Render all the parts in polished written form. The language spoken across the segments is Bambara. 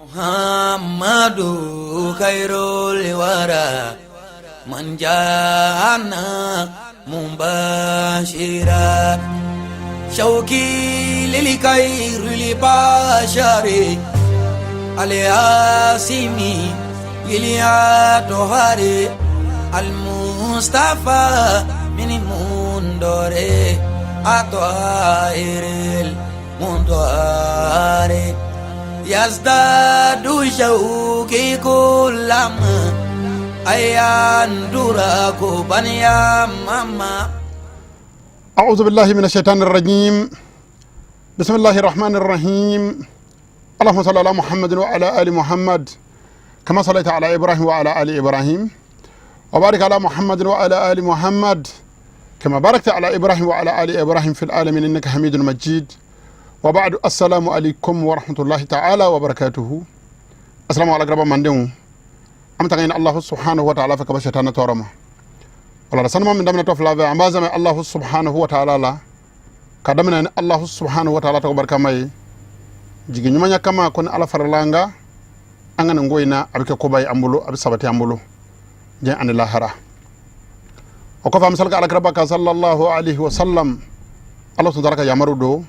Muhammadu khairul wara man jana mubashira shauki lil khairil bashari alyasimi lil atohari al mustafa min mundore atohiril mundore yazdadu shauki kullama ayandura kubaniya mama. أعوذ بالله من الشيطان الرجيم. بسم الله الرحمن الرحيم. اللهم صل على محمد وعلى آل محمد كما صليت على إبراهيم وعلى آل إبراهيم، وبارك على محمد وعلى آل محمد كما باركت على إبراهيم وعلى آل إبراهيم في العالمين إنك حميد مجيد. وبعد، السلام عليكم ورحمة الله تعالى وبركاته. السلام على قرب من دون أم تغين الله سبحانه وتعالى فكما شيطان تورما ولا رسنا من دمنا تفلا أم بازم الله سبحانه وتعالى لا كدمنا الله سبحانه وتعالى تبارك ماي jigi ɲumanya kama ko ni Ala farala an kan, an ka nin ko in na, a bɛ kɛ koba ye an bolo, a bɛ sabati an bolo diɲɛ ani lahara. O kɔfɛ, an bɛ sali ka alakiraba kan sallallahu alaihi wa sallam. Ala tun taara ka yamaru don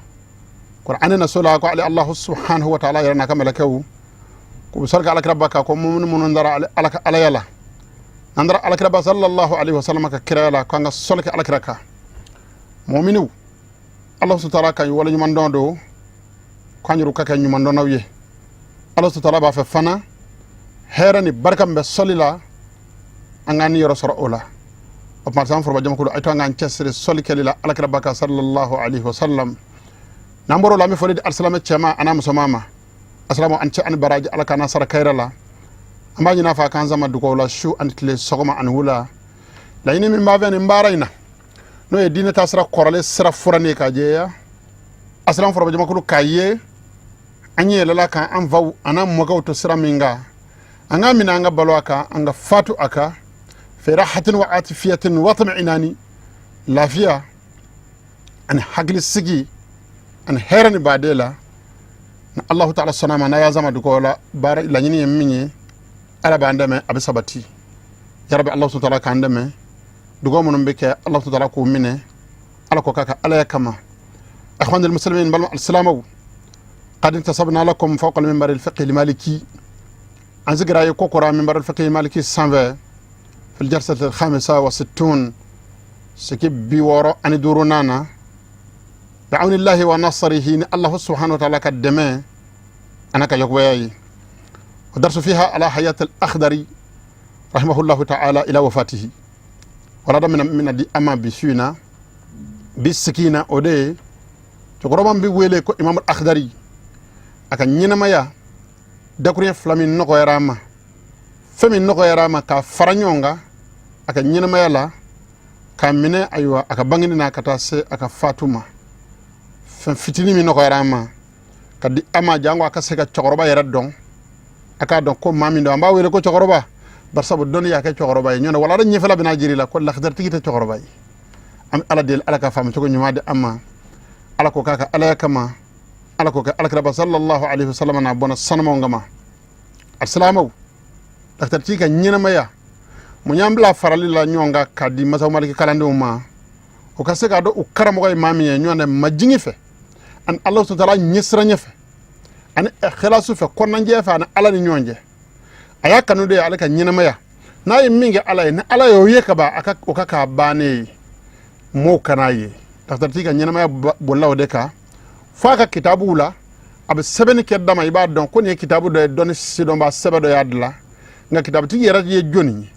Kuranɛ na so la ko ale Allahu subhanahu wa ta'ala yɛrɛ n'a ka mɛlɛkɛw k'u bɛ sali ka alakiraba kan, ko mumuni minnu dara ala ka alaya la, n'an dara alakiraba sallallahu alaihi wa sallam ka kiraya la, ko an ka sɔli kɛ alakira kan. Muminiw, Ala subhanahu wa ta'ala ka wale ɲuman dɔn don k'an yɛrɛ ka kɛ ɲumandɔnnaw ye. Ala subhanahu wa ta'ala b'a fɛ fana hɛrɛ ni barika min bɛ sɔli la, an k'an niyɔrɔ sɔrɔ o la. O tuma san foroba jamakulu, a to an k'an cɛsiri sɔli kɛli la alakiraba kan sallallahu alaihi wa sallam. N'an bɔr'o la, an bɛ foli di alisilamɛ cɛman an'a musoman ma. Asalamu an cɛ ani baraji, Ala k'an sara kayira la. An b'a ɲini a fɛ a k'an sama dugawu la su ani tile, sɔgɔma ani wula. Laɲini min b'a fɛ nin baara in na, n'o ye diinɛ taasira kɔrɔlen sira furanni ye k'a jɛya, asilamu foroba jamakulu k'a ye an ɲɛ yɛlɛla kan an faw an'an mɔkɛw to sira min kan, an k'a minɛ, an ka balo a kan, an ka fatu a kan fi rahatin wa atifiyatin wa tam'inani, lafiya ani hakili sigi ani hɛrɛ ni baden la. Ni Allahu ta'ala sɔnna ma, n'a y'a zama dugawu la, baara laɲini ye min ye, Ala b'an dɛmɛ, a bɛ sabati. Yarabi, Allahu ta'ala k'an dɛmɛ. Dugawu minnu bɛ kɛ, Allahu ta'ala k'o minɛ, Ala ko k'a ka alaya kama. إخواني المسلمين، balima alisilamɛw، قد انتصبنا لكم فوق المنبر الفقهي المالكي. An sigira ye kokora منبر الفقهي المالكي sanfɛ في الجلسة 65، sigi 65 nana، بعون الله ونصره، ni الله سبحانه وتعالى ka dɛmɛ ana ka yakubaya ye. ودرس فيها على حياة الأخضري رحمه الله تعالى إلى وفاته. Wala من di ama bi suna bi sikina, o de ye cɛkɔrɔba min bɛ wele ko Imam Akhdari, a ka ɲɛnamaya dakuruɲɛ fila min nɔgɔyara a ma, fɛn min nɔgɔyara a ma k'a fara ɲɔgɔn kan a ka ɲɛnamaya la, k'a minɛ ayiwa a ka bangeni n'a ka taa se a ka fatu ma, fɛn fitinin min nɔgɔyara a ma ka di a ma, janko a ka se ka cɛkɔrɔba yɛrɛ dɔn, a k'a dɔn ko maa min don, an b'a wele ko cɛkɔrɔba, barisabu dɔnni y'a kɛ cɛkɔrɔba ye. Ɲɔntɛ wala ɲɛfɛla bɛna jiri la ko lakadaritigi tɛ cɛkɔrɔba ye. An bɛ Ala deli, Ala ka faamu cogo ɲuman di an ma. Ala ko k'a ka alaya kama, Ala ko kɛ alakiraba sallallahu alaihi wasallam n'a bɔnna sanumaw kama. Alisilamɛw, lakadaritigi ka ɲɛnamaya mun y'an bila farali la ɲɔgɔn kan k'a di masaw maliki kalandenw ma, o ka se k'a dɔn u karamɔgɔ ye maa min ye? Ɲɔgɔn tɛ majigi fɛ ani Ala subhanahu wa ta'ala ɲɛsiranɲɛ fɛ ani ikhlasu fɛ, kɔnɔnajɛya fɛ, ani Ala ni ɲɔgɔn cɛ. A y'a kanu de ye ale ka ɲɛnamaya n'a ye min kɛ Ala ye, ni Ala y'o ye ka ban, a ka o ka k'a bannen ye, mɔɔw kan'a ye. Lakadaritigi ka ɲɛnamaya bolila o de kan fo a ka kitabuw la, a bɛ sɛbɛnni kɛ dama, i b'a dɔn ko nin ye kitabu dɔ ye, dɔnni sidɔnba sɛbɛ dɔ y'a dilan. Nka kitabutigi yɛrɛ ye jɔnni ye?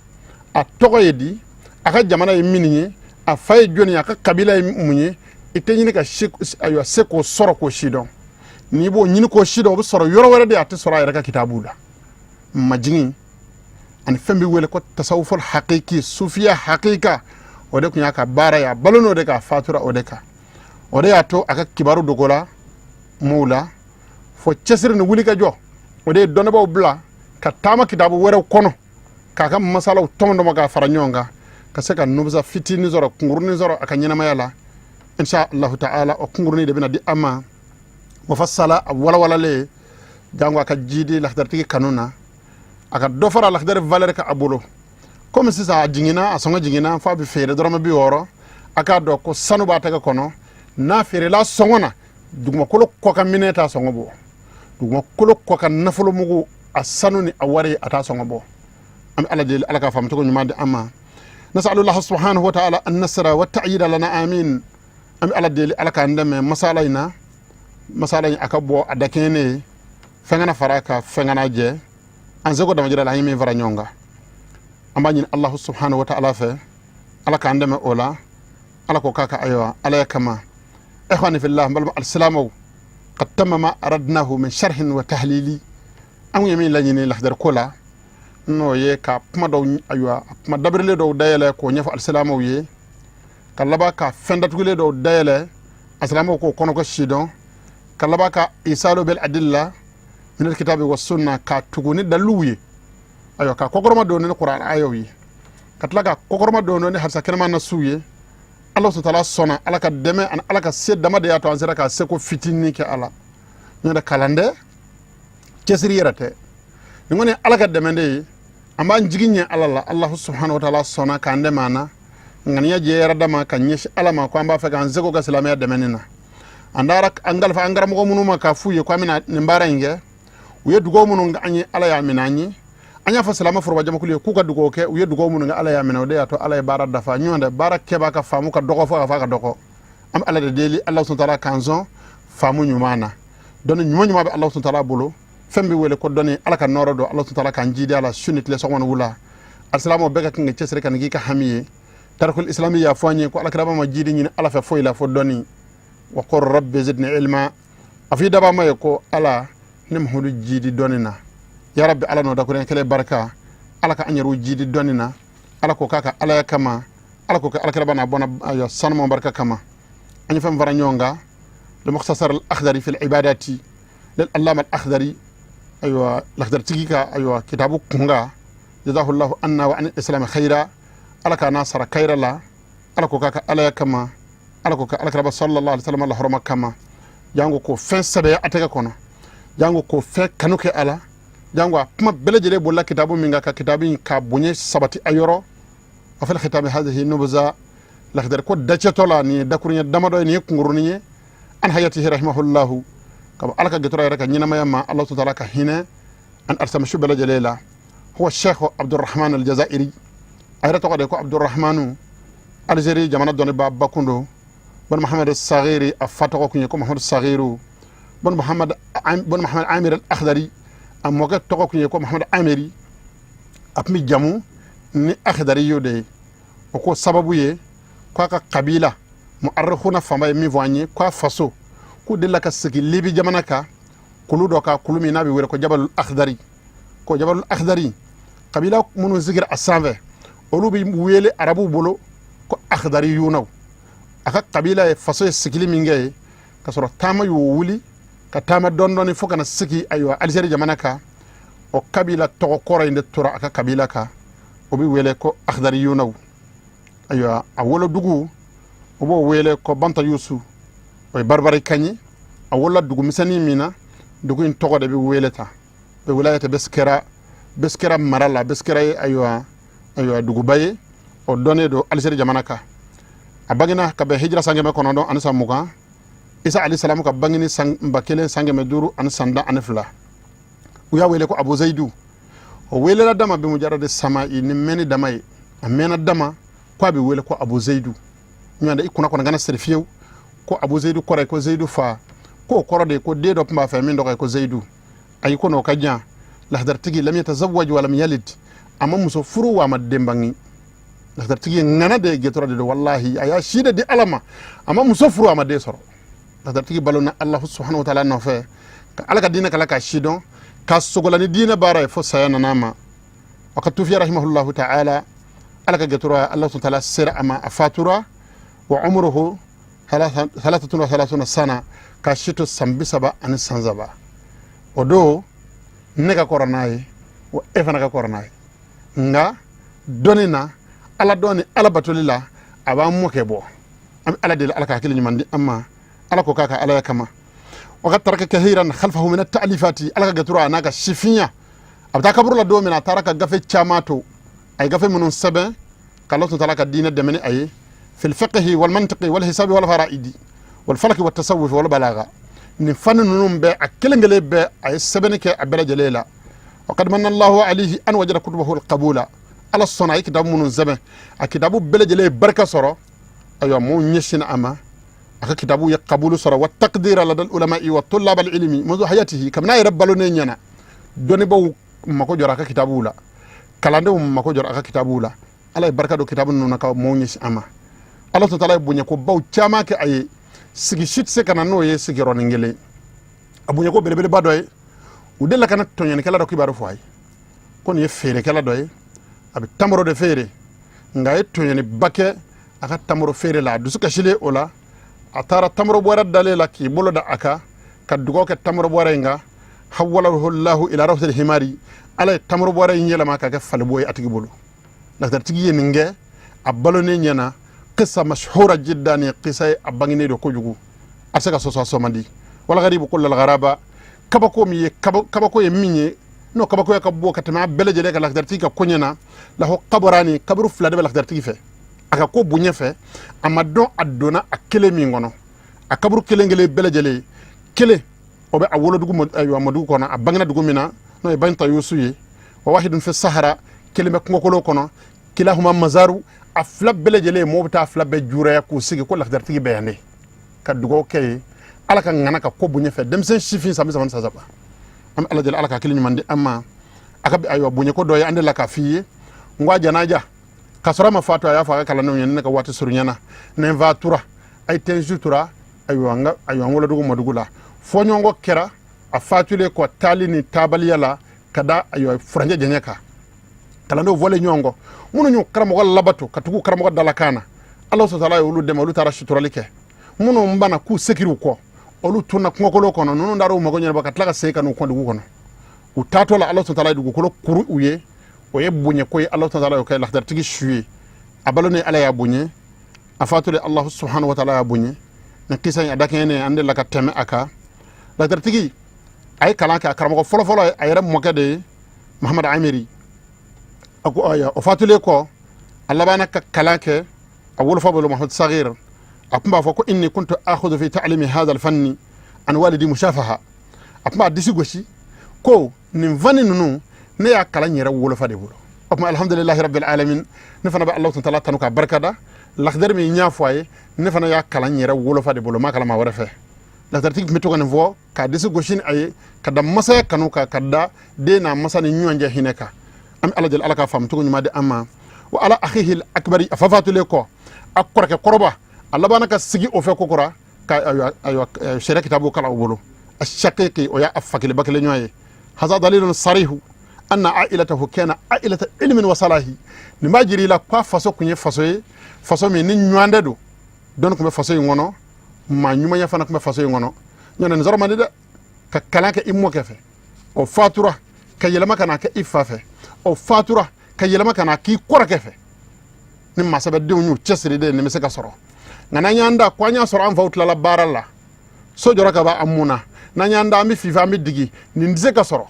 A tɔgɔ ye di? A ka jamana ye min ye? A fa ye jɔnni ye? A ka kabila ye mun ye? I tɛ ɲini ka se, ayiwa, se k'o sɔrɔ k'o sidɔn. N'i b'o ɲini k'o sidɔn, o bɛ sɔrɔ yɔrɔ wɛrɛ de, a tɛ sɔrɔ a yɛrɛ ka kitabu la. Majigin ani fɛn bɛ wele ko tasawuful hakiki, sufiya hakika, o de tun y'a ka baara ye. A balo n'o de kan, a fatura o de kan. O de y'a to a ka kibaru dogo la mɔw la fo cɛsiri ni wulikajɔ. O de ye dɔnnibaaw bila ka taama kitabu wɛrɛw kɔnɔ k'a ka masalaw tɔmɔ tɔmɔ k'a fara ɲɔgɔn kan, ka se ka nubusa fitinin sɔrɔ, kunkurunin sɔrɔ a ka ɲɛnamaya la. Insha Allahu ta'ala, o kunkurunin de bɛna di an ma mufassala, a walawalalen. Jango a ka jiidi lakhdaritigi kanu na, a ka dɔ fara lakhdari valeur kan a bolo. Komi sisan a jiginna, a sɔngɔ jiginna f'a bɛ feere dɔrɔmɛ 60, a k'a dɔn ko sanu b'a tɛgɛ kɔnɔ. N'a feerela sɔngɔ na, dugumakolo kɔkan minɛn t'a sɔngɔ bɔ, dugumakolo kɔkan nafolomugu, a sanu ni a wari, a t'a sɔngɔ bɔ. An bɛ Ala deli, Ala k'a faamu cogo ɲuman di an ma. Nasalullah subhanahu wa ta'ala an nasra wa ta'yida lana, amin. An bɛ Ala deli, Ala k'an dɛmɛ masala in na. Masala in, a ka bɔ a dakɛɲɛnen ye, fɛn kana fara a kan, fɛn kana jɛ. An seko damajira la, an ye min fara ɲɔgɔn kan, an b'a ɲini Allahu subhanahu wa ta'ala fɛ, Ala k'an dɛmɛ o la, Ala k'o k'a ka ayiwa Ala ya kama. Ikhwani fillah, n balima alisilamɛw, qad tamma ma aradnahu min sharhin wa tahlili. An kun ye min laɲini lahadari ko la, n'o ye ka kuma dɔw, ayiwa, kuma dabirilen dɔw dayɛlɛ k'o ɲɛfɔ alisilamɛw ye, ka laban ka fɛn datugulen dɔw dayɛlɛ alisilamɛw k'o kɔnɔko sidɔn, ka laban ka isalu bil adilla min alkitabi wa sunna, ka tugu ni daliluw ye, ayiwa, ka kɔkɔrɔma don ni kuran ayaw ye, ka tila ka kɔkɔrɔma don ni hadisa kɛnɛma nasuw ye. Ala sutala sɔnna, Ala ka dɛmɛ ani Ala ka se dama de y'a to an sera ka seko fitinin kɛ. Ala n'o tɛ, kalan dɛ, cɛsiri yɛrɛ tɛ. Nin kɔni, Ala ka dɛmɛ de ye. An b'an jigi ɲɛ Ala la. Allahu subhanahu wa taala sɔnna k'an dɛmɛ an na. Ŋaniya jɛyara dama ka ɲɛsin Ala ma ko an b'a fɛ k'an seko kɛ silamɛya dɛmɛni na. An dara an kalifa an karamɔgɔ minnu ma k'a f'u ye ko an bɛna nin baara in kɛ, u ye dugawu minnu kɛ an ye, Ala y'a minɛ an ye. An y'a fɔ silamɛ foroba jamakulu ye k'u ka dugawu kɛ, u ye dugawu minnu kɛ, Ala y'a minɛ. O de y'a to Ala ye baara dafa. Ɲɔgɔn tɛ, baara kɛbaa ka faamu ka dɔgɔ fo ka fɔ ka dɔgɔ. An bɛ Ala de deli, Ala subhanahu wa taala k'an sɔn faamu ɲuman na. Dɔnni ɲuman ɲuman bɛ Ala subhanahu wa taala bolo. Fɛn bɛ wele ko dɔnni, Ala ka nɔɔrɔ don. Ala subhanahu wa taala k'an jidi a la su ni tile, sɔgɔma ni wula. Alisilamɛw bɛɛ ka kan ka cɛsiri ka nin k'i ka hami ye. Tarikul islami y'a fɔ an ye ko alakiraba ma jidi ɲini Ala fɛ foyi la fo dɔnni. Wa qul rabbi zidni ilma. A fɔ i dabaa ma ye ko Ala, ne Mahamadu jidi dɔnni na. Ya rabbi, Ala n'o dakuruɲɛ kelen barika, Ala ka an yɛrɛw jidi dɔnni na. Ala k'o k'a ka Alaya kama, Ala k'o kɛ alakiraba n'a bɔnna ayiwa sanuman barika kama. An ye fɛn fara ɲɔgɔn kan, le mukhtasar al akhdari fi al ibadati lil allama al akhdari, ayiwa, lakhdari tigi ka, ayiwa, kitabu kunga. Jazahullahu anna wa an islam khaira. Ala k'a n'a sara kayira la. Ala k'o k'a ka Alaya kama, Ala k'o kɛ alakiraba sallallahu alaihi wasallam la hɔrɔma kama. Jango ko fɛn sɛbɛya a tɛgɛ kɔnɔ, jango ko fɛn kanu kɛ ala, jango a kuma bɛɛ lajɛlen bolila kitabu min kan, ka kitabu in ka bonya sabati a yɔrɔ. A fil khitabi hadhihi nubza. Lakhdari ko dacɛtɔ la, nin ye dakuruɲɛ damadɔ ye, nin ye kunkurunin ye. An hayatihi rahimahullahu, ka bɔ Ala ka gɛtɔrɔ yɛrɛ ka ɲɛnamaya ma, Ala taala ka hinɛ an alisamsu bɛɛ lajɛlen la. Huwa sheikh Abdurrahman Aljazairi. A yɛrɛ tɔgɔ de ko Abdurrahmanu. Algérie jamana dɔnnibaa bakun don. Bon Muhammad Saghiri, a fa tɔgɔ kun ye ko Muhammad Saghiru. Bon Muhammad Amir al Akhdari, a mɔkɛ tɔgɔ kun ye ko Muhammad Amiri. A tun bɛ jamu ni Akhdari y'o de ye. O ko sababu ye ko a ka kabila mu'arrikhuna fanba ye min fɔ an ye, ko a faso k'u delila ka sigi Libi jamana kan, kulu dɔ kan, kulu min n'a bɛ wele ko Jabalul Akhdari. Ko Jabalul Akhdari, kabila minnu sigira a sanfɛ, olu bɛ wele arabuw bolo ko Akhdari yunaw. A ka kabila ye faso ye sigili min kɛ ye, ka sɔrɔ taama y'o wuli ka taama dɔɔni dɔɔni fo ka na sigi, ayiwa, Alizeri jamana kan. O kabila tɔgɔ kɔrɔ in de tora a ka kabila kan, o bɛ wele ko Akhdari yunaw. Ayiwa, a wolodugu, o b'o wele ko Banta Yusu, o ye baribari kan ye. A wolola dugu misɛnnin min na, dugu in tɔgɔ de bɛ wele ta bɛ wilayata Beskera, Beskera mara la. Beskera ye, ayiwa, duguba ye, o dɔnnen don Alizeri jamana kan. A bangena ka bɛn hijira san 920, Isa alayhi salamu ka bangeni san 1512. U y'a wele ko Abu Zayidu. O welela dama bi mujarradi sama'i, ni mɛnni dama ye. A mɛnna dama ko a bɛ wele ko Abu Zayidu. Ɲɔgɔn i kunna kɔnɔ kana siri fiyewu ko Abu Zayidu kɔrɔ ye ko Zayidu fa, k'o kɔrɔ de ye ko den dɔ tun b'a fɛ min tɔgɔ ye ko Zayidu. Ayi, ko n'o ka jan. Lahadaritigi lam yatazawwaj wa lam yalid, a ma muso furu wa a ma den bange. Lahadaritigi ye ŋana de ye, gɛtɔrɔ de don. Wallahi, a y'a si de di Ala ma. A ma muso furu, a ma den sɔrɔ. Lahadaritigi balona Allahu subhanahu wa ta'ala nɔfɛ, ka Ala ka diinɛ kala, ka si dɔn, ka sogola ni diinɛ baara ye fo saya nana ma. Wa ka tufiya rahimahullahu ta'ala, Ala ka gɛtɔrɔ, Allah subhanahu wa ta'ala sera a ma. A fatura wa umruhu 33 sana, ka si to san 33. O don ne ka kɔrɔ n'a ye, wa e fana ka kɔrɔ n'a ye. Nka dɔnni na, Ala dɔn ni Ala batoli la, a b'an mɔkɛ bɔ. An bɛ Ala deli, Ala ka hakili ɲuman di an ma. Ala ko k'a ka Alaya kama. Wa taraka kathiran khalfahu min at-ta'lifati, Ala ka gatura a n'a ka sifinya. A bɛ taa kaburu la don min na, a taara ka gafe caman to. A ye gafe minnu sɛbɛn ka Allah taala ka diinɛ dɛmɛ ni a ye, fil fiqhi wal mantiqi wal hisabi wal fara'idi wal falaki wat tasawuf wal balagha. Nin fani ninnu bɛɛ, a kelen kelen bɛɛ, a ye sɛbɛnni kɛ a bɛɛ lajɛlen la. Wa qad manna Allahu alayhi an wajada kutubahu al-qabula. Ala sɔnna, a ye kitabu minnu sɛbɛn, a kitabu bɛɛ lajɛlen ye barika sɔrɔ. Ayiwa, maaw ɲɛsinna a ma, a ka kitabu ye kabulu sɔrɔ, wa taqdira lada ulama'i wa tullab al-ilmi mundu hayatihi. Kabini a yɛrɛ balonen ɲɛna, dɔnnibaw mako jɔra a ka kitabuw la, kalandenw mako jɔra a ka kitabuw la. Ala ye barika don kitabu ninnu na ka maaw ɲɛsin a ma. Ala taala ye bonyako baw caman kɛ a ye, sigi si tɛ se ka na n'o ye sigiyɔrɔnin kelen. A bonyako belebeleba dɔ ye, u delila ka na tɔɲɔnikɛla dɔ kibaru fɔ a ye ko nin ye feerekɛla dɔ ye, a bɛ tamaro de feere, nka a ye tɔɲɔniba kɛ a ka tamaro feere la. A dusu kasilen o la, a taara tamaro bɔrɛ dalen la k'i bolo da a kan ka dugawu kɛ tamaro bɔrɛ in kan. Hawwalahu Allahu ila rawsil himari, Ala ye tamaro bɔrɛ in yɛlɛma ka kɛ falibo ye a tigi bolo. Lakitaritigi ye nin kɛ a balonen ɲɛna. Qissa mashhura jiddan, ni qissa ye a bangenen don kojugu, a se ka sɔsɔ, a sɔn man di. Wal gharibu kullal gharaba, kabako min ye kabako ye min ye, n'o kabakoya ka bɔ ka tɛmɛ a bɛɛ lajɛlen kan lakitaritigi ka koɲɛ na, lahu qabrani, kaburu fila de bɛ lakitaritigi fɛ. A ka ko bonya fɛ, a ma dɔn a donna a kelen min kɔnɔ. A kaburu kelen kelen bɛɛ lajɛlen, kelen o bɛ a wolodugu, ayiwa, mɔdugu kɔnɔ, a bangena dugu min na, n'o ye Banta Yusu ye. Wa wahidun fi sahara, kelen bɛ kungokolo kɔnɔ. Kilahuma mazaru, a fila bɛɛ lajɛlen, mɔgɔw bɛ taa fila bɛɛ juraya k'u sigi ko lakitaritigi bɛ yan de, ka dugawu kɛ ye Ala ka ŋana ka ko bonya fɛ. Denmisɛn sifin, san 30 ni san 3. An bɛ Ala deli, Ala ka hakili ɲuman di an ma. A ka, ayiwa, bonyako dɔ ye, an delila k'a f'i ye n ko a janaja ka sɔrɔ a ma fatu, a y'a fɔ a ka kalandenw ye: ne ka waati surunyana, ni n fatura, a ye tɛ n sutura, ayiwa, n ka, ayiwa, n wolodugu mɔdugu la. Fɔɲɔgɔnkɔ kɛra a fatulen kɔ taali ni taabaliya la ka da, ayiwa, furancɛ jɛɲɛ kan. Kalandenw fɔlen ɲɔgɔn kɔ, minnu y'u karamɔgɔ labato ka tugu karamɔgɔ dalakan na, Ala sɔsɔla ye olu dɛmɛ, olu taara suturali kɛ. Minnu banna k'u sekiriw kɔ, olu tunna kungokolo kɔnɔ. Ninnu taara u mago ɲɛnabɔ ka tila ka segin ka n'u kɔ dugu kɔnɔ. U taatɔ la, Ala sɔsɔla ye dugukolo kuru u ye. O ye bonya ko ye, Ala sɔsɔla y'o kɛ lakitaritigi su ye. A balo ni Ala y'a bonya, a fatulen Allahu subhanahu wa taala y'a bonya. Nin kisa in, a dakɛɲɛnen, an delila ka tɛmɛ a kan. Lakitaritigi a ye kalan kɛ, a karamɔgɔ fɔlɔfɔlɔ, a yɛrɛ mɔkɛ de ye Mahamad Amiri. A ko aya, o fatulen kɔ, a labanna ka kalan kɛ a wolofa bolo, Mahamad Sagir. A tun b'a fɔ ko inni kuntu akhudhu fi ta'limi hadha al-fanni an walidi mushafaha. A tun b'a disi gosi ko nin fani ninnu, ne y'a kalan n yɛrɛ wolofa de bolo. O tuma, alhamdulillahi rabbil alamin, ne fana bɛ Allahu taala tanu k'a barikada. Lakidari min y'a fɔ a ye, ne fana y'a kalan n yɛrɛ wolofa de bolo, ma kalan maa wɛrɛ fɛ. Lakidaritigi tun bɛ to ka nin fɔ k'a disi gosi ni a ye, ka da masaya kanu kan, ka da den n'a masa ni ɲɔgɔn cɛ hinɛ kan. An bɛ Ala deli, Ala k'a faamu cogo ɲuman di an ma. Wa ala akhihi akbari, a fa fatulen kɔ, a kɔrɔkɛ kɔrɔba, a labanna ka sigi o fɛ kokura ka, ayiwa, ayiwa, sariya kitabu kalan o bolo. A shaqiqi, o y'a fa kelen ba kelen ɲɔgɔn ye. Haza dalilun sarihu anna ailatahu kana ailata ilmin wa salahi. Nin b'a jira i la k'a faso kun ye faso ye, faso min ni ɲɔgɔn tɛ don, dɔnni tun bɛ faso in kɔnɔ, maa ɲumanya fana tun bɛ faso in kɔnɔ. Ɲɔntɛ nin sɔrɔ man di dɛ, ka kalan kɛ i mɔkɛ fɛ, o fatura, ka yɛlɛma ka na kɛ i fa fɛ, o fatura, ka yɛlɛma ka na k'i kɔrɔkɛ fɛ. Ni masabɛdenw y'u cɛsiri de, nin bɛ se ka sɔrɔ. Nka n'an y'an da ko an y'a sɔrɔ an faw tilala baara la, so jɔra ka ban an mun na, n'an y'an da an bɛ fifa, an bɛ digi, nin tɛ se ka sɔrɔ.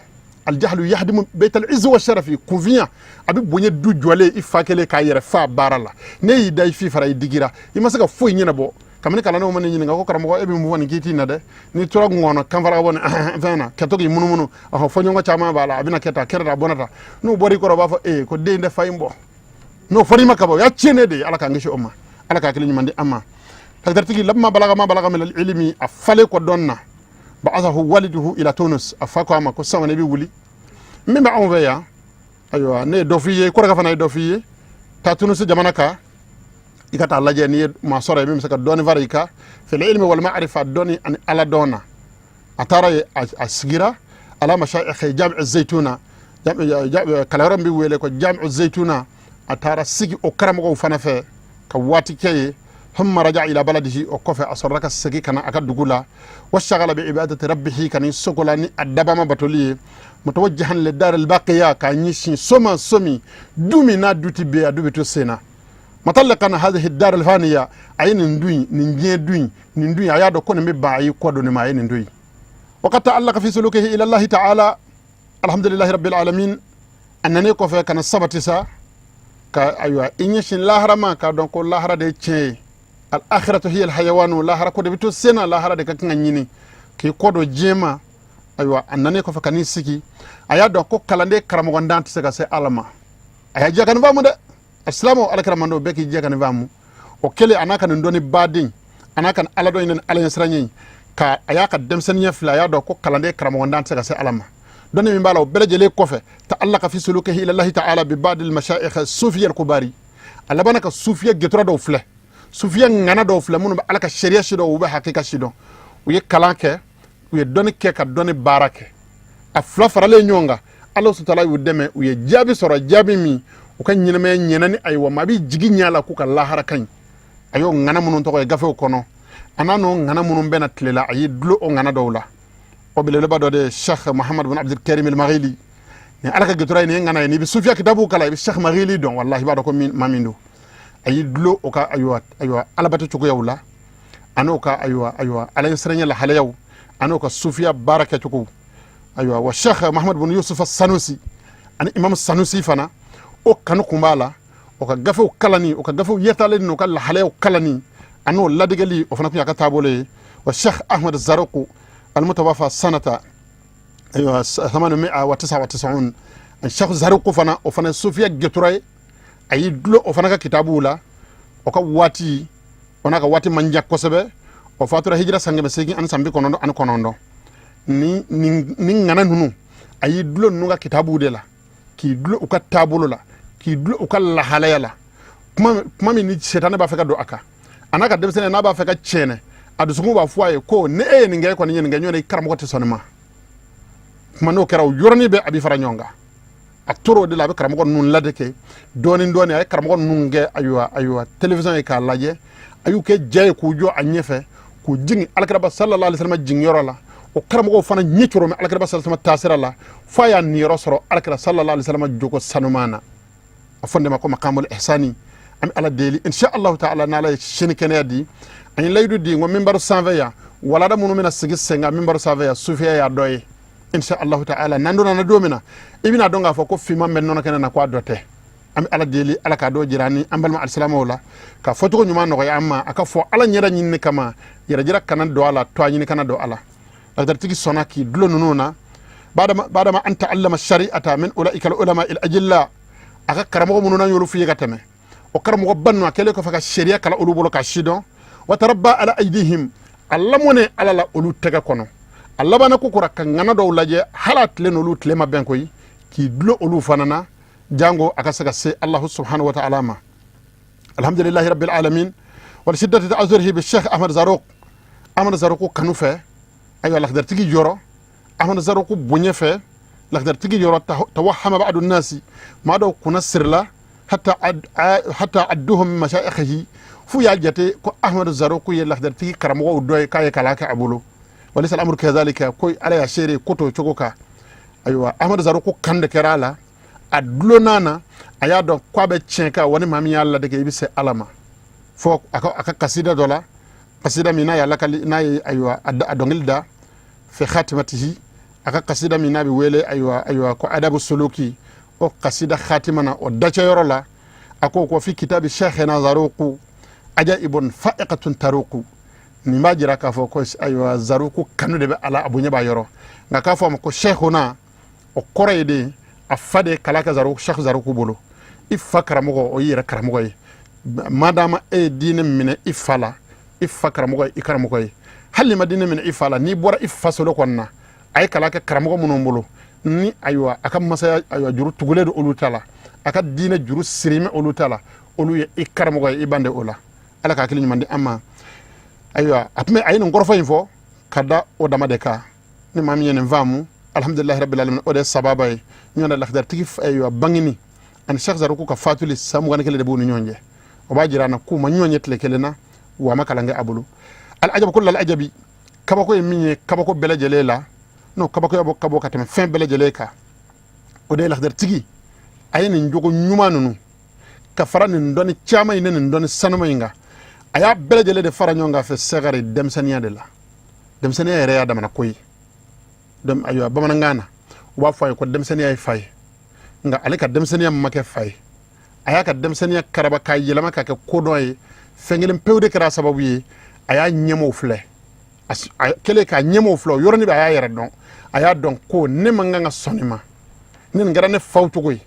Aljahlu yahdimu baytal izzi wa sharafi. Kunfinya a bɛ bonya du jɔlen i fa kelen k'a yɛrɛ fa baara la. Ne y'i da i fifara, i digira, i ma se ka foyi ɲɛnabɔ. Kabini kalandenw mana ɲininka ko karamɔgɔ, e bɛ mun fɔ nin k'i na dɛ, n'i tora ŋɔnɔ kanfara bɔ ni fɛn na ka to k'i munumunu, ɔhɔ, fɔɲɔgɔnkɔ caman b'a la, a bɛna kɛ tan, a kɛra tan, a bɔnna tan. N'u bɔra i kɔrɔ, u b'a fɔ ee ko den tɛ fa in bɔ. N'o fɔra i ma kaban, o y'a tiɲɛnen de ye. Ala k'an kisi o ma, Ala k'a hakili ɲuman di an ma. Lakitaritigi, lamma balaga ma balaga min ilimi, a falen kɔ dɔn na, ba'athahu waliduhu ila Tunus. A fa ko a ma ko sisan i bɛ wuli min bɛ anw fɛ yan, ayiwa, ne ye dɔ f'i ye, kɔrɔkɛ fana ye dɔ f'i ye, taa Tunus jamana kan, i ka taa lajɛ n'i ye maa sɔrɔ yen min bɛ se ka dɔɔni fara i kan fil ilmi wal ma'rifa, dɔnni ani Ala dɔn na. A taara yen, a sigira ala mashayikh jami'u zaytuna, kalanyɔrɔ min bɛ wele ko jami'u zaytuna. A taara sigi o karamɔgɔw fana fɛ ka waati kɛ yen. Thumma raja ila baladihi, o kɔfɛ a sɔrɔla ka segin ka na a ka dugu la. Wa shagala bi ibadati rabbihi, ka ni sogola ni a dabama batoli ye. Mutawajjihan li dar al baqiya, k'a ɲɛsin so ma, so min du min n'a du ti bɛn, a du bɛ to sen na. Mutallaqan hadhihi dar al faniya, a ye nin du in, nin diɲɛ du in, nin du in, a y'a dɔn ko nin bɛ ban, a y'i kɔ don nin ma, a ye nin du in. وقد تعلق في سلوكه إلى الله تعالى الحمد لله رب العالمين. A nanen kɔfɛ ka na sabati sa ka ayiwa i ɲɛsin lahara ma, k'a dɔn ko lahara de ye tiɲɛ ye. الآخرة هي الحيوان, lahara ko de bɛ to sen na, lahara de ka kan ka ɲini k'i kɔ don diɲɛ ma. Ayiwa, a nanen kɔfɛ ka n'i sigi, a y'a dɔn ko kalanden karamɔgɔ dan tɛ se ka se Ala ma. A y'a jɛ ka nin faamu dɛ. Asilamɛw, Ala kɛra mando bɛɛ k'i jɛ ka nin faamu. O kɛlen, a n'a ka nin dɔnni baden, a n'a ka nin Ala dɔn in ni Ala ɲɛsiranɲɛ in ka a y'a ka denmisɛnninya filɛ, a y'a dɔn ko kalanden karamɔgɔ dan tɛ se ka se Ala ma. Dɔnni min b'a la, o bɛɛ lajɛlen kɔfɛ, تعلق في سلوكه إلى الله تعالى ببعض المشايخ الصوفية الكبار. A labanna ka sufiya getura dɔw filɛ, sufiya ŋana dɔw filɛ, minnu bɛ Ala ka sariya si dɔn, u bɛ hakika si dɔn. U ye kalan kɛ, u ye dɔnni kɛ ka dɔnni baara kɛ. A fila faralen ɲɔgɔn kan, Ala sutala y'u dɛmɛ, u ye jaabi sɔrɔ, jaabi min u ka ɲɛnamaya ɲɛna ni ayiwa maa b'i jigi ɲɛ la k'u ka lahara ka ɲi. A y'o ŋana minnu tɔgɔ ye gafew kɔnɔ, a n'a n'o ŋana minnu bɛna tile la, a y'i dulo o ŋana dɔw la. O belebeleba dɔ de ye Sheikh Muhammad bin Abdul Karim El Maghili. Ni Ala ka getura ye, nin ye ŋana ye. N'i bɛ sufiya kitabu kalan, i bɛ Sheikh Maghili dɔn. Wallahi, i b'a dɔn ko maa min don. A y'i dulo o ka ayiwa alabato cogoyaw la, a n'o ka ayiwa Ala ɲɛsiranɲɛ lahalayaw, a n'o ka sufiya baara kɛcogo. Ayiwa, wa Sheikh Muhammad bin Yusuf Sanusi ani Imam Sanusi fana, o kanu kun b'a la. O ka gafew kalani, o ka gafew yɛtalen n'o ka lahalayaw kalani, a n'o ladegeli, o fana kun y'a ka taabolo ye. Wa Sheikh Ahmad Zaruku المتوفى سنة ayiwa 899, Sheikh Zaruku fana, o fana sufiya getura ye. A y'i dulo o fana ka kitabuw la. O ka waati, o n'a ka waati man jan kosɛbɛ. O fatura hijira san 899. Ni ŋana ninnu, a y'i dulo ninnu ka kitabuw de la, k'i dulo u ka taabolo la, k'i dulo u ka lahalaya la. Kuma min ni sɛtanɛ b'a fɛ ka don a kan, a n'a ka denmisɛnninya, n'a b'a fɛ ka tiɲɛnɛ, a dusukun b'a fɔ a ye ko ni e ye nin kɛ, e kɔni ye nin kɛ, ɲɔgɔn i karamɔgɔ tɛ sɔn nin ma. Kuma n'o kɛra, o yɔrɔnin bɛɛ a b'i fara ɲɔgɔn kan. A tora o de la, a bɛ karamɔgɔ ninnu ladeke dɔɔni dɔɔni. A ye karamɔgɔ ninnu kɛ ayiwa télévision ye k'a lajɛ. A y'u kɛ ja ye k'u jɔ a ɲɛfɛ, k'u jigin Alakiraba صلى الله عليه وسلم jiginyɔrɔ la. O karamɔgɔw fana ɲɛ coro mɛ Alakiraba صلى الله عليه وسلم taasira la, f'a y'a niyɔrɔ sɔrɔ Alakira صلى الله عليه وسلم jogo sanuman na. A fɔ de ma ko مقام الإحسان. An bɛ Ala deli, إن شاء الله تعالى, n'Ala ye sini kɛnɛya di, an ye layidu di n ko minbaru sanfɛ yan, walada minnu bɛna sigi sen kan minbaru sanfɛ yan, sufiya y'a dɔ ye, إن شاء الله تعالى. N'an donna don min na, i bɛna dɔn k'a fɔ ko finman bɛ nɔnɔ kɛnɛ na, k'a dɔ tɛ. An bɛ Ala deli, Ala k'a dɔ jira ni an balima alisilamɛw la, ka fɔcogo ɲuman nɔgɔya an ma, a ka fɔ Ala ɲɛda ɲinini kama, yɛrɛjira kana don a la, to a ɲini kana don a la. Lakitaritigi sɔnna k'i dulo ninnu na. بعدما أن تعلم الشريعة من أولئك العلماء الأجلاء, a ka karamɔgɔ minnu n'an y'olu f'i ye ka tɛmɛ, o karamɔgɔ ba ninnu, a kɛlen kɔfɛ ka sariya kalan olu bolo ka si dɔn, وتربى على أيديهم, a lamɔnen Ala la olu tɛgɛ kɔnɔ, a labanna ko kura ka ŋana dɔw lajɛ, hali a tile n'olu tile ma bɛn koyi, k'i dulo olu fana na, jango a ka se ka se Allahu سبحانه وتعالى ma. الحمد لله رب العالمين. ولشدة تأثره بالشيخ أحمد زاروق, Ahmad Zaruku kanu fɛ, ayiwa, lakidaritigi yɔrɔ, Ahmad Zaruku bonya fɛ lakidaritigi yɔrɔ, توهم بعض الناس, maa dɔw kunna sirila, حتى عدوهم من مشايخه, f'u y'a jate ko Ahmad Zaruku ye lakidaritigi karamɔgɔw dɔ ye, k'a ye kalan kɛ a bolo. وليس الأمر كذلك, ko Ala y'a seere ko t'o cogo kan. Ayiwa, Ahmad Zaruku kan de kɛra a la, a dulonna na, a y'a dɔn k'a bɛ tiɲɛ kan wa ni maa min y'a ladege, i bɛ se Ala ma. Fɔ a ka kasida dɔ la, kasida min n'a y'a lakali, n'a ye ayiwa a dɔnkili da في خاتمته, a ka kasida min n'a bɛ wele ayiwa ko آداب السلوك, o kasida khatima na, o dacɛyɔrɔ la, a ko في كتاب شيخنا زاروق عجائب فائقة تروق. Nin b'a jira k'a fɔ ko ayiwa Zaruku kanu de bɛ ala, a bonya b'a yɔrɔ. Nka k'a fɔ a ma ko sheikhuna, o kɔrɔ ye de a fa de ye kalan kɛ Zaruku, Sheikh Zaruku bolo. I fa karamɔgɔ, o y'i yɛrɛ karamɔgɔ ye. Madama e ye diinɛ minɛ i fa la, i fa karamɔgɔ ye i karamɔgɔ ye. Hali n'i ma diinɛ minɛ i fa la, n'i bɔra i fa solo kɔnɔna na, a ye kalan kɛ karamɔgɔ minnu bolo, ni ayiwa a ka masaya ayiwa juru tugulen don olu ta la, a ka diinɛ juru sirimɛ olu ta la, olu ye i karamɔgɔ ye, i ban de o la. Ala ka hakili ɲuman di an ma. Ayiwa, a tun bɛ a ye nin kɔrɔfɔ in fɔ ka da o dama de kan. Ni maa min ye nin faamu, الحمد لله رب العالمين, o de ye sababa ye. Ɲɔgɔn na lakidaritigi ayiwa bangini ani Sheikh Zaruku ka fatuli, san 21 de b'u ni ɲɔgɔn cɛ. O b'a jira an na k'u ma ɲɔgɔn ye tile kelen na, wa a ma kalan kɛ a bolo. العجب كل العجب, kabako ye min ye kabako bɛɛ lajɛlen la, n'o kabakoya bɔ kabo ka tɛmɛ fɛn bɛɛ lajɛlen kan, o de ye lakidaritigi a ye nin jogo ɲuman ninnu ka fara nin dɔnni caman in ni nin dɔnni sanuma in kan, a y'a bɛɛ lajɛlen de fara ɲɔgɔn kan fɛ sɛgɛrɛ denmisɛnninya de la. Denmisɛnninya yɛrɛ y'a damana ko ye. Donc ayiwa, bamanankan na u b'a fɔ a ye ko denmisɛnninya ye fa ye, nka ale ka denmisɛnninya ma kɛ fa ye. A y'a ka denmisɛnninya karaba k'a yɛlɛma k'a kɛ kodɔn ye. Fɛn kelen pewu de kɛra a sababu ye: a y'a ɲɛmɔgɔw filɛ. A kɛlen k'a ɲɛmɔgɔw filɛ, o yɔrɔnin bɛɛ a y'a yɛrɛ dɔn. A y'a dɔn ko ne man kan ka sɔn nin ma. Ni nin kɛra ne faw cogo ye,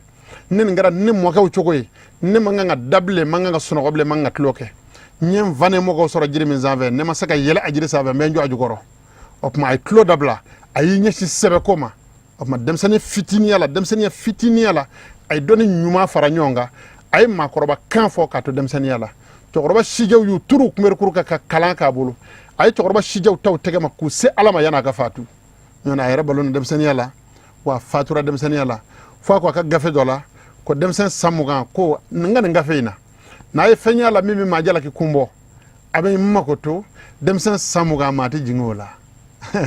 ni nin kɛra ne mɔkɛw cogo ye, ne man kan ka da bilen, man kan ka sunɔgɔ bilen, man kan ka tulon kɛ. N ye n fa ni mɔgɔw sɔrɔ jiri min sanfɛ, ne ma se ka yɛlɛ a jiri sanfɛ, n bɛ n jɔ a jukɔrɔ. O tuma a ye tulo dabila, a y'i ɲɛsin sɛbɛko ma. O tuma denmisɛnnin fitiniya la, denmisɛnninya fitiniya la, a ye dɔnni ɲuman fara ɲɔgɔn kan. A ye maakɔrɔba kan fɔ k'a to denmisɛnninya la. Cɛkɔrɔba sijɛw y'u turu kunberekuru kan ka kalan k'a bolo. A ye cɛkɔrɔba sijɛw ta u tɛgɛ ma k'u se Ala ma yan'a ka fatu. Ɲɔna a yɛrɛ balo ni denmisɛnninya la, wa a fatura denmisɛnninya la. Fo a ko a ka gafe dɔ la ko denmisɛn san 20, ko n ka nin gafe in na, n'a ye fɛn y'a la min bɛ maa jalaki kun bɔ, a bɛ n mako to denmisɛn san 20, maa tɛ jigin o la.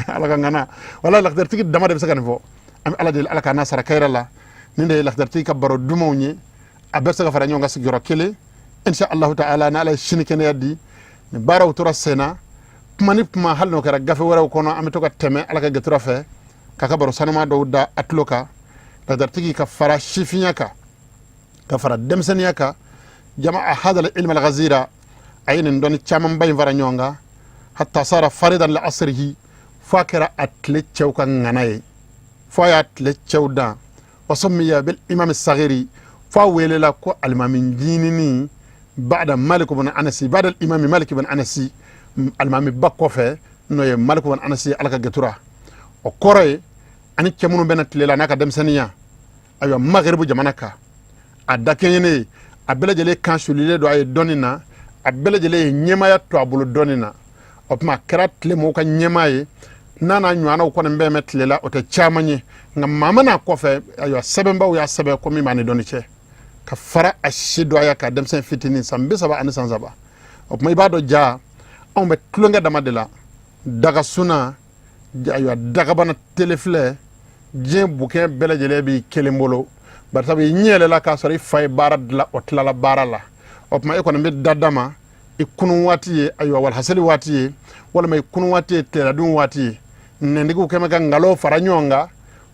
Ala ka ŋana wala lakitaritigi dama de bɛ se ka nin fɔ. An bɛ Ala deli, Ala k'a n'a sara kayira la. Nin de ye lakitaritigi ka baro dumanw ye. A bɛɛ bɛ se ka fara ɲɔgɔn kan sigiyɔrɔ kelen, insha Allahu ta'ala, ni Ala ye sini kɛnɛya di. Nin baaraw tora sen na kuma ni kuma, hali n'o kɛra gafe wɛrɛw kɔnɔ, an bɛ to ka tɛmɛ Ala ka gatura fɛ k'a ka baro sanuma dɔw da a tulo kan. Lakitaritigi ka fara sifinya kan, ka fara denmisɛnninya kan, jama'a hadal ilm al ghazira, a ye nin dɔnni camanba in fara ɲɔgɔn kan, hatta sara faridan li asrihi, fo a kɛra a tile cɛw ka ŋana ye, fo a y'a tile cɛw dan. Wa summiya bil imam sagiri, fo a welela ko alimami ncinin, ba'da Malik ibn Anasi, ba'da al imam Malik ibn Anasi, alimami ba kɔfɛ, n'o ye Malik ibn Anasi, Ala ka gatura. O kɔrɔ ye ani cɛ minnu bɛna tile la n'a ka denmisɛnninya, ayiwa, Magaribu jamana kan, a dakɛɲɛnen, a bɛɛ lajɛlen kan sulilen don a ye dɔnni na, a bɛɛ lajɛlen ye ɲɛmaaya to a bolo dɔnni na. O tuma a kɛra tile mɔgɔw ka ɲɛmaa ye. N'a n'a ɲɔgɔnnaw kɔni bɛɛ mɛn tile la, o tɛ caman ye, nka maa ma n'a kɔfɛ, ayiwa, sɛbɛnbaw y'a sɛbɛn ko min b'a ni dɔnni cɛ, ka fara a si dɔgɔya ka denmisɛn fitinin san 33 san. O tuma i b'a dɔn ja anw bɛ tulonkɛ dama de la, daga suna, ayiwa, dagabana telefilɛ, diɲɛ bukɛn bɛɛ lajɛlen b'i kelen bolo. Bari sabu i ɲɛ yɛlɛla k'a sɔrɔ i fa ye baara dilan, o tilala baara la. O tuma e kɔni bɛ da da ma i kunun waati ye, ayiwa, walahaseli waati ye, walima i kunun waati ye tileladun waati ye. Nɛntigiw kɛmɛ ka nkalon fara ɲɔgɔn kan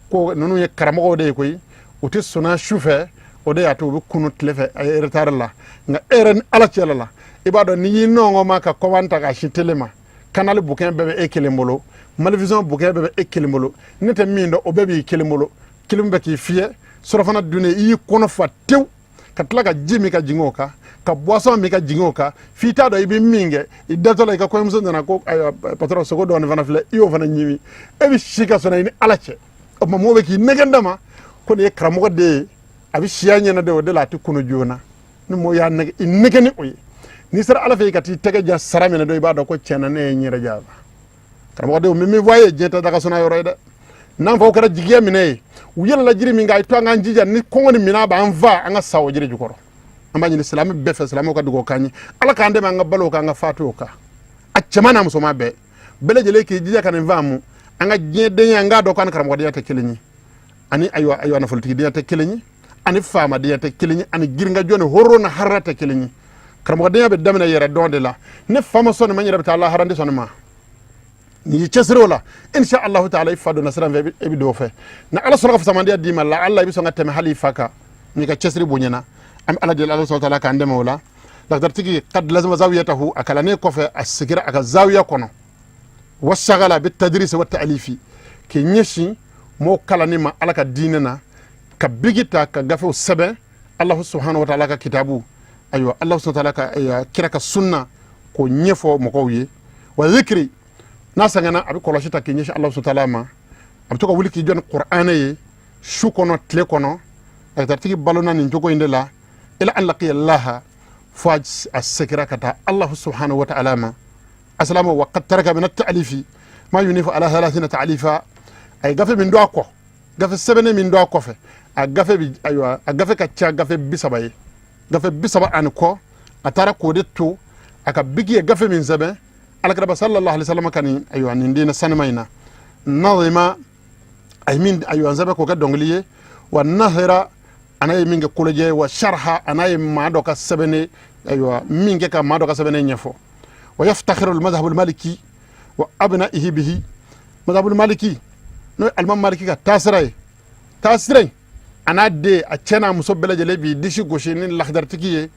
ko ninnu ye karamɔgɔw de ye koyi, u tɛ sɔnna su fɛ, o de y'a to u bɛ kunu tile fɛ a ye retard la. Nka e yɛrɛ ni Ala cɛla la, i b'a dɔn n'i y'i nɔngɔn ma ka kɔban ta k'a sin tele ma, Canal bukɛn bɛɛ bɛ e kelen bolo, Malivision bukɛn bɛɛ bɛ e kelen bolo, ne tɛ min dɔn o bɛɛ b'i kelen bolo, kelen bɛ k'i fiyɛ. Surafana dunnen, i y'i kɔnɔ fa tewu, ka tila ka ji min ka jigin o kan, ka boisson min ka jigin o kan, f'i t'a dɔn i bɛ min kɛ. I datɔ la, i ka kɔɲɔmuso nana ko ayiwa patron, sogo dɔɔni fana filɛ, i y'o fana ɲimi. E bɛ si ka sɔnna i ni Ala cɛ. O tuma mɔgɔw bɛ k'i nɛgɛn dama ko nin ye karamɔgɔ de ye, a bɛ siya ɲɛna de, o de la a tɛ kunu joona. Ni mɔgɔ y'a nɛgɛ, i nɛgɛ ni o ye, n'i sera Ala fɛ i ka t'i tɛgɛ ja sara minɛ dɔn, i b'a dɔn ko tiɲɛna ne ye n yɛrɛ ja. Karamɔgɔdenw, bɛ min fɔ a ye, diɲɛ tɛ daga sɔnna yɔrɔ ye dɛ. N'an faw kɛra jigiya minɛ ye, u yɛlɛla jiri min kan, a ye to an k'an jija ni kɔngɔ ni minɛn b'an fa, an ka sa o jiri jukɔrɔ. An b'a ɲini silamɛ bɛɛ fɛ, silamɛw ka dugawu k'an ye, Ala k'an dɛmɛ an ka balo kan, an ka fatu o kan. A cɛman n'a musoman bɛɛ bɛɛ lajɛlen k'i jija ka nin faamu. An ka diɲɛdenya, an k'a dɔn k'an ni karamɔgɔdenya tɛ kelen ye, ani ayiwa nafolotigidenya tɛ kelen ye, ani faamadenya tɛ kelen ye, ani girinkajɔ ni horo ni harara tɛ kelen ye. Karamɔgɔdenya bɛ daminɛ yɛrɛ dɔn de la. Ne fa ma sɔn nin ma, n yɛrɛ bɛ taa lahara, n tɛ sɔn nin ma. N'i y'i cɛsiri o la, insha Allahu taala, i fa donna sira fɛ, i bɛ don o fɛ. Ni Ala sɔnna ka fisamandiya d'i ma la, ala i bɛ sɔn ka tɛmɛ hali i fa kan n'i ka cɛsiri bonyana. An bɛ Ala deli, Ala sɔnna taala k'an dɛmɛ o la. Lakitaritigi kad lazima zawiyatahu, a kalannen kɔfɛ, a sigira a ka zawiya kɔnɔ, wa sagala bi tadrisi wa ta'alifi, k'i ɲɛsin mɔgɔw kalanni ma Ala ka diinɛ na, ka bigi ta ka gafew sɛbɛn Allahu subhanahu wa ta'ala ka kitabu, ayiwa, Allahu subhanahu wa ta'ala ka ayiwa, kira ka sunna, k'o ɲɛfɔ mɔgɔw ye. Wa zikiri, n'a sɛgɛnna, a bɛ kɔlɔsi ta k'i ɲɛsin Allahu subhanahu wa ta'ala ma. A bɛ to ka wuli k'i jɔ ni Kuranɛ ye su kɔnɔ, tile kɔnɔ. Lakitaritigi balona nin cogo in de la, ila an laqiya Allaha, fo a segira ka taa Allahu subhanahu wa ta'ala ma. Asalamu wa qad taraka min at-ta'alifi ma yunifu ala thalathina ta'alifa. A ye gafe min don a kɔ, gafe sɛbɛnnen min don a kɔfɛ, a gafe bi, ayiwa, a gafe ka ca gafe 30 ye, gafe 30 ani kɔ. A taara k'o de to a ka bigi ye gafe min sɛbɛn alakiraba sallallahu alaihi wasallam ka nin, ayiwa, nin diinɛ sanima in na, nazima, a ye min, ayiwa, sɛbɛn k'o kɛ dɔnkili ye, wa nahira, ana ye min kɛ kolojɛ ye, wa sharha, ana ye maa dɔ ka sɛbɛnni, ayiwa, min kɛ ka maa dɔ ka sɛbɛnni ɲɛfɔ. Wa yaftakhiru al-madhhab al-maliki wa abna'ihi bihi, madhhab al-maliki N'o ye Alimami Maliki ka taasira ye, taasira in a n'a den, a cɛ n'a muso bɛɛ lajɛlen b'i disi gosi ni lakidaritigi ye.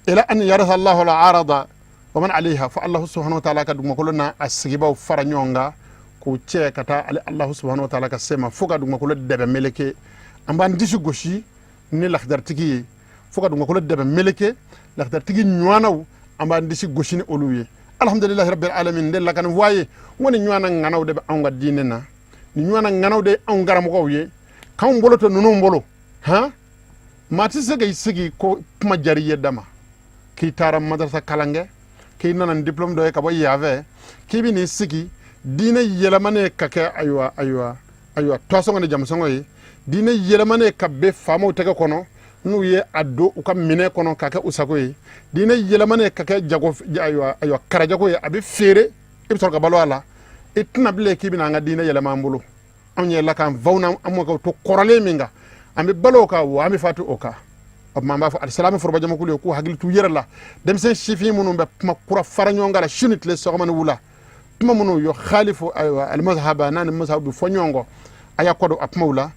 Ila an yarasa Allahu al-arada wa man alayha, fo Allahu subhanahu wa ta'ala ka dugumakolo n'a a sigibaw fara ɲɔgɔn kan k'u cɛ ka taa ale Allahu subhanahu wa ta'ala ka se ma, fo ka dugumakolo dɛbɛ meleke. An b'an disi gosi ni lakidaritigi ye fo ka dugumakolo dɛbɛ meleke. Lakidaritigi ɲɔgɔnnaw, an b'an disi gosi ni olu ye. Alhamdulilahi rabbil alamin. N delila ka nin fɔ a ye, n ko nin ɲɔgɔnna ŋanaw de bɛ anw ka diinɛ na, nin ɲɔgɔnna ŋanaw de ye anw karamɔgɔw ye, k'anw bolo to ninnu bolo. Han, maa tɛ se k'i sigi ko kuma diyara i ye dama k'i taara madarasa kalan kɛ, k'i nana ni diplôme dɔ ye ka bɔ yan fɛ, k'i bɛ n'i sigi diinɛ yɛlɛmanen ka kɛ ayiwa tɔsɔngɔ ni jamusɔngɔ ye, diinɛ yɛlɛmanen ka bɛn faamaw tɛgɛ kɔnɔ, n'u ye a don u ka minɛ kɔnɔ ka kɛ u sago ye, diinɛ yɛlɛmanen ka kɛ jago, ayiwa karajago ye, a bɛ feere, i bɛ sɔrɔ ka balo a la. I tɛna bilen k'i bɛna an ka diinɛ yɛlɛma an bolo. Anw yɛrɛ la k'an faw n'an mɔkɛw to kɔrɔlen min kan, an bɛ balo o kan, wa an bɛ fatu o kan. O tuma an b'a fɔ alisilamɛ forobajamakulu ye k'u hakili t'u yɛrɛ la. Denmisɛn sifin minnu bɛ kuma kura fara ɲɔgɔn kan la su ni tile, sɔgɔma ni wula, kuma minnu yo khalifu ayiwa alimazhaba n'a ni mazhabu bɛ fɔ ɲɔgɔn kɔ, a y'a kɔdon a kumaw la,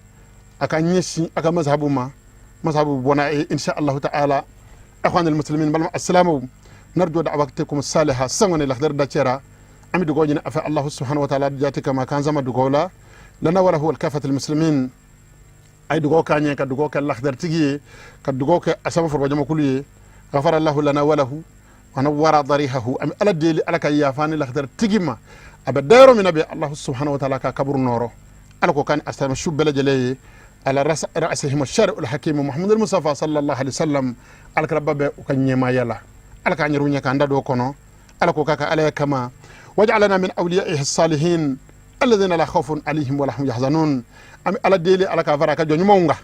a ka ɲɛsin a ka mazhabu ma. Mazhabu bɔ n'a ye insha allahu ta'ala. Akhwan almuslimin, balima alsilamɛw, narju da'watikum saliha. Sisan kɔni lakidari da cɛra, an bɛ dugawu ɲini a fɛ Allahu subhanahu wa ta'ala jati kama, k'an sama dugawu la, lana walahu wal kafati almuslimin. A ye dugawu k'an ye, ka dugawu kɛ lakidaritigi ye, ka dugawu kɛ asama forobajamakulu ye. Ghafara Allahu lana walahu wa nawwara darihahu. An bɛ Ala deli, Ala ka yafa ni lakidaritigi ma. A bɛ da yɔrɔ min na bi, Allahu subhanahu wa ta'ala ka kaburu nɔrɔ. Ala ko kan asama su bɛɛ lajɛlen ye, ala ra'asihim shari'ul hakim Muhammadul Mustafa sallallahu alaihi wasallam. Ala kɛra bɛ u ka ɲɛmaaya la, Ala k'an yɛrɛw ɲɛ k'an da don o kɔnɔ. Ala ko k'a ka Ala kama, waj'alna min awliyaihi salihin alladhina la khawfun alayhim wa lahum yahzanun. An bɛ Ala deli, Ala k'an fara a ka jɔn ɲumanw kan,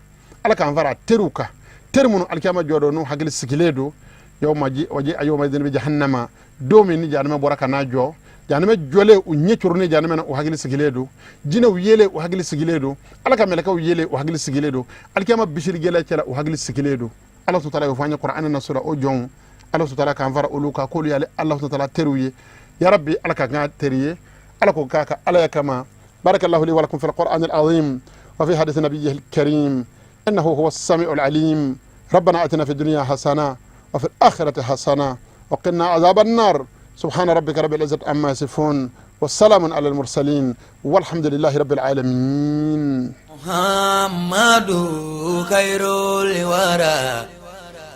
Ala k'an fara a teriw kan, teri minnu alikiyama jɔ don n'u hakili sigilen don. Yawma ji waji yawma idin bi jahannama, don min ni jahanama bɔra ka n'a jɔ, jahanama jɔlen, u ɲɛ curunnen jahanama na, u hakili sigilen don. Jinɛw yelen, u hakili sigilen don. Ala ka mɛlɛkɛw yelen, u hakili sigilen don. Alikiyama bisiri gɛlɛya cɛla, u hakili sigilen don. Ala subhanahu wa ta'ala y'o fɔ an ye Kuranɛ na sura o jɔnw. Ala subhanahu wa ta'ala k'an fara olu kan, k'olu y'ale Ala subhanahu wa ta'ala teriw ye. Ya rabbi, Ala ka k'an teri ye. Ala ko k'a ka Ala ya kama. Barakallahu li wa lakum fil qur'an al azim wa fi hadith nabiyyihi al karim, innahu huwa as-sami'u al alim. Rabbana atina fi dunya hasana wa fil akhirati hasana wa qina adhaban nar. Subhana rabbika rabbil izzati amma yasifun wa salamun ala al mursalin walhamdulillahi rabbil alamin. Muhammadu khairul wara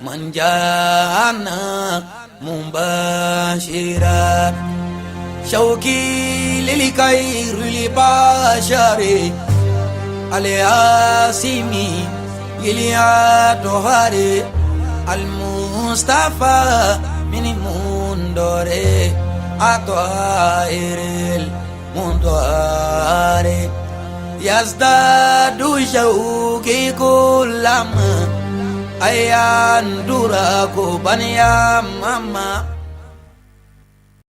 man jana mubashira shauki lil khairil bashari alyasimi iliya tohari al-Mustafa min mundore atoiril mundore yazdadu shauki kulama ayan duraku baniya mama.